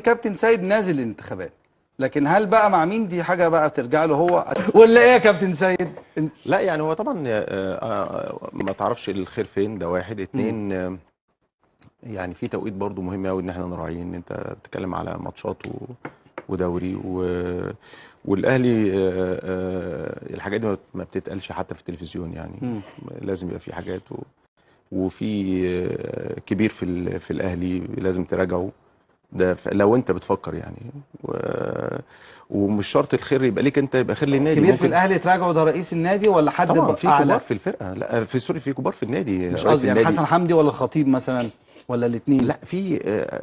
كابتن سيد نازل الانتخابات، لكن هل بقى مع مين دي حاجة بقى ترجع له هو ولا ايه يا كابتن سيد؟ لا يعني هو طبعا ما تعرفش الخير فين، ده واحد. اتنين، يعني في توقيت برضو مهم قوي ان احنا نراعيه، ان انت بتتكلم على ماتشات ودوري والاهلي، الحاجات دي ما بتتقالش حتى في التلفزيون يعني. لازم يبقى في حاجات وفي كبير في الاهلي لازم تراجعه ده لو انت بتفكر يعني، ومش شرط الخير يبقى ليك انت، يبقى خير للنادي. كبير في الاهلي تراجعه ده رئيس النادي ولا حد طبعا في كبار في الفرقة، لا في sorry في كبار في النادي، مش قصدي يعني حسن حمدي ولا الخطيب مثلا ولا الاثنين؟ لا في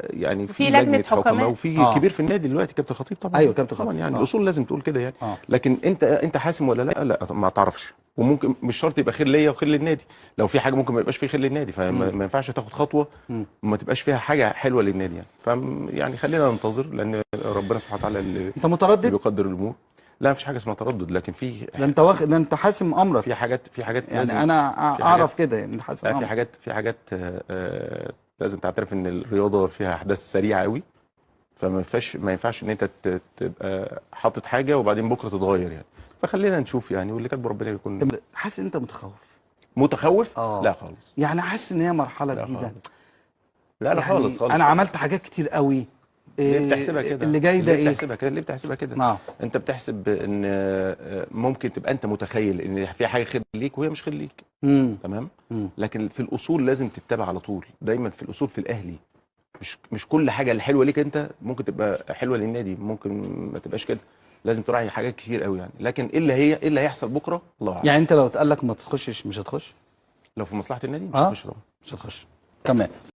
يعني في لجنة حكماء وفي كبير في النادي دلوقتي كابتن خطيب طبعا. ايوه كابتن خطيب طبعا يعني الاصول لازم تقول كده يعني. لكن انت حاسم ولا لا؟ لا ما تعرفش، وممكن مش شرط يبقى خير ليا وخير للنادي، لو في حاجة ممكن ما يبقاش في خير للنادي، فما ينفعش تاخد خطوة وما تبقاش فيها حاجة حلوة للنادي يعني. فاهم يعني خلينا ننتظر، لان ربنا سبحانه وتعالى اللي انت متردد بيقدر الامور. لا مفيش حاجة اسمها تردد، لكن في ده انت واخد، ده انت حاسم امرك في حاجات، في حاجات يعني لازم انا اعرف كده يعني، انت حاسم امرك. في حاجات لازم تعترف ان الرياضة فيها احداث سريعة قوي، فما ينفعش ان انت تبقى حاطط حاجة وبعدين بكره تتغير يعني. فخلينا نشوف يعني، واللي كاتبه ربنا يكون. حاسس ان انت متخوف؟ متخوف؟ لا خالص. يعني حاسس ان هي مرحلة جديدة؟ لا لا خالص خالص. انا عملت حاجات كتير قوي. ليه بتحسبها كده؟ اللي جاي ده ايه؟ ليه بتحسبها كده؟ انت بتحسب ان ممكن تبقى انت متخيل ان في حاجة خير ليك وهي مش خير ليك. تمام؟ لكن في الاصول لازم تتبع على طول، دايما في الاصول في الاهلي مش كل حاجة الحلوة ليك انت ممكن تبقى حلوة للنادي، ممكن ما تبقاش كده، لازم تراعي حاجات كتير قوي يعني. لكن ايه اللي هي ايه اللي هيحصل بكره الله اعلم. يعني انت لو اتقال لك ما تخشش مش هتخش؟ لو في مصلحة النادي مش هتخش طبعا. مش هتخش. تمام.